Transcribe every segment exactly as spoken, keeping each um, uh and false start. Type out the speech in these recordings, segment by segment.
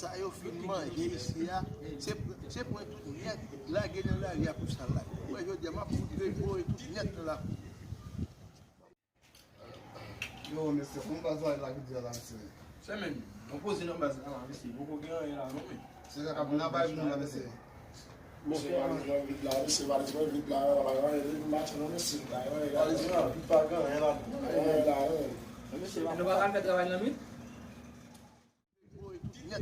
Sa yo fin manje isi a, se, se pran tout nèt, lage nan lari a pou sa la. Mwen, jodi a, m ap fout vye voye tout nèt nan lakou. Yo, mesye, kòman baz la, la ki di a la, mesye? Se menm, nou poze nan baz la, la, mesye, poko gen anyen la, non, men. Se sa k ap nan bay moun la, mesye. Mesye, valiz mwen vid la, mesye, valiz mwen vid la, la, la, la, la, mache nan mesye, la, la, la. Valiz mwen vid, pa gen anyen la. Anyen la, anyen. Mesye, nou pa ka fè travay nan men? Bon,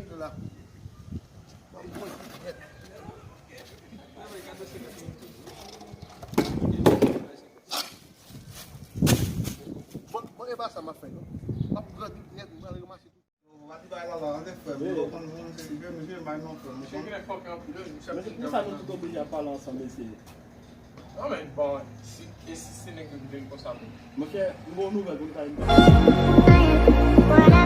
bon, e pa sa m ap fè, non. M ap pran tout nèt, m pral ranmase tout. Yo, pa di bagay la, la, ann fè, men yo konn moun se li menm, je bay non frè, m konn. Mesye, poukisa nou tout oblije ap pale ansanm, mesye? Non, men, bon, si, e si se nèg yo ki vin konsa, men. Monchè, m gen yon nouvèl pou m ta di. Pale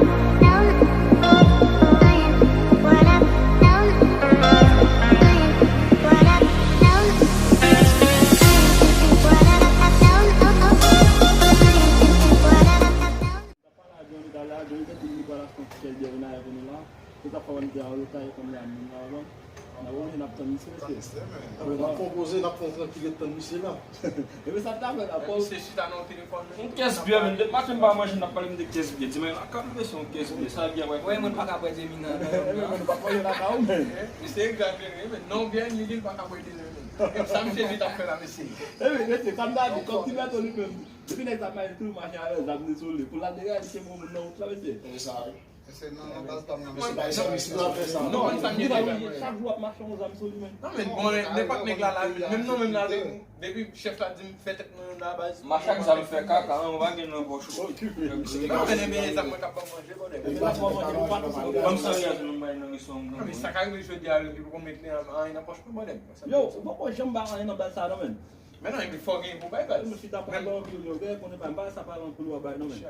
a Johnny talè a, Johnny te di li pral achte yon ti kèk byè vin avè nou la. Se sa k fè w wè m te an reta, e kòm la moun la avan. N ap wè, n ap tann misye, mesye. N ap konpoze, n ap fè yon trankil ret tann misye la. Epi sa n ta fè la, pòz. Misye chita nan yon telefòn. Yon kès byè, men, depi maten m pa manje, n ap pale m de kès byè. Di mwen, la, kòm mesye, yon kès byè, sa byè, wè. Wè, moun pa ka bwè demi nan, nan, nan. Moun pa ka bwè nan ka ou, men. Misye egzajere, men. Non, byè, li di l pa ka bwè de nan, men. Sa misye di t ap fè la, mesye. Epi, mesye, sa m ta di, kòm ti bèto li menm. Depi nèg sa ap mache, toujou mache avè zam li sou li. Pou l al degaje cheve moun nan wout la, mesye. E sa, wi. Mesye, nan, nan baz pa m nan, mesye, bay sèvis, nou ap fè sa. Non, men sa m gen deja. Chak jou ap mache yon zam sou li, men. Non, men, bon, nenpòt nèg la, la, menm non, menm la, depi chèf la di m fè tèt mwen yon la baz. Mache ak zam fè kaka, an, ou pa gen nan pòch ou. Non, men, men, zam mwen k ap ban m manje, bòdè. Ban m san riyaz mwen bay nan restoran m. Non, men sa ka rive jodi a, li poko met anyen nan pòch mwen, bòdè. Yo, ou poko janm bay anyen nan baz sa, non, men. Men non, epi fò w gen pou bay baz. Mwen chita pale anpil, yo, gade konnen pa, m pa sa pale anpil w ap bay non, men.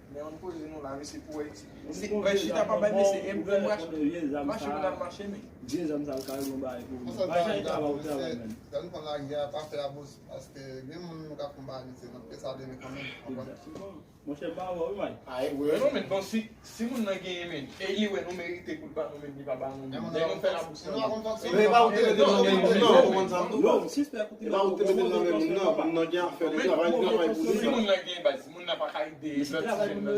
Men ann poze nou la, mesye, pou wè ti. Wè chita pa bay, mesye, e mwen mache pou n al mache, men. Vye zam sa, l ka yon bagay pou ou. Pa jan travay ou travay, men. Lè nou pran lari a, pa fè abòs, paske gen moun nou ka fè yon bagay, mesye, n ap fè sa demen kanmenm, w konprann? Monchè, m pa wè w, wi, Mike. Ay, wi, non, men, bon, si, si moun nan genyen, men, e li wè nou merite pou l ba nou, men, li pa ba nou, men. Lè nou fè la pou sa. Men e pa ou te mete l nan men moun nan, ou konn sa m di w? Non, sispèk ou te mete l nan men moun nan, moun nan gen afè, li travay, li travay pou li. Si moun nan gen baz, si moun nan pa ka ede lòt ti jèn nan.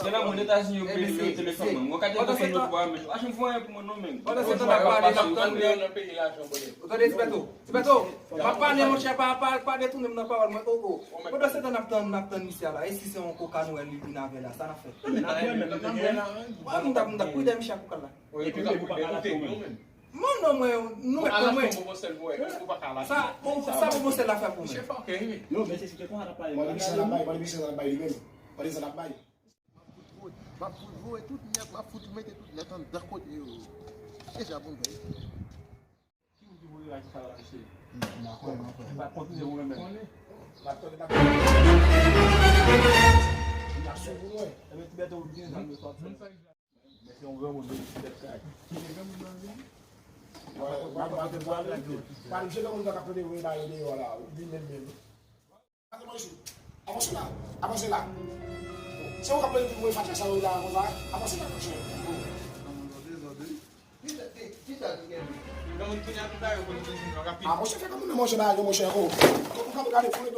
Se nan moun Etazini yo peye telefòn mwen. Mwen ka te konfye nou twa mil. Achte yon fon pou mwen non, men. Pandan se tan n ap pale, n ap tann. Ou tande, Ti Bèto? Ti Bèto, m ap pale, monchè, pa, pa, pa detounen m nan pawòl mwen, o, o. Pandan se tan n ap tann, n ap tann misye a la. E si se yon koka nou wè li vin avè la, sa n ap fè? N ap bwè menm, n ap bwè la. Wè, m t ap, m t ap pride misye ak koka la. Epi ou pa ka lage mwen. Non, non, mwen, nou mèt pran mwen. Sa, sa Bòbòsèl la fè pou mwen. Yo, mesye, se te konsa n ap pale. Pale misye n ap bay, pale misye n ap bay li menm. Pale sa n ap bay. M ap fout voye tout nèt, m ap fout mete tout nèt anndan kote yo. Se sa pou m fè. Ki moun ki voye achte sa la, mesye? M pa konnen, m pa konnen. M pa kontinye voye menm. M ap tande, m ap tande. M ap sou pou mwen. Ebyen, Ti Bèto, ou gen zam yo sòti. Men se yon granmoun, li ti tèt kay. Ki granmoun nan vini? Wè, wè, wè, wè, wè, wè, wè. Pa di, se granmoun sa k ap tande voye bagay deyò la, ou vin menm menm. Avanse la, avanse la. Se ou k ap plede pou mwen fache sa yo la konsa. Avanse la, monchè. Granmoun kounye a tout bagay yo konn kouzin yo rapid. Ah, monchè, fè granmoun nan manje bagay yo, monchè, oh. Ou ka gade fon de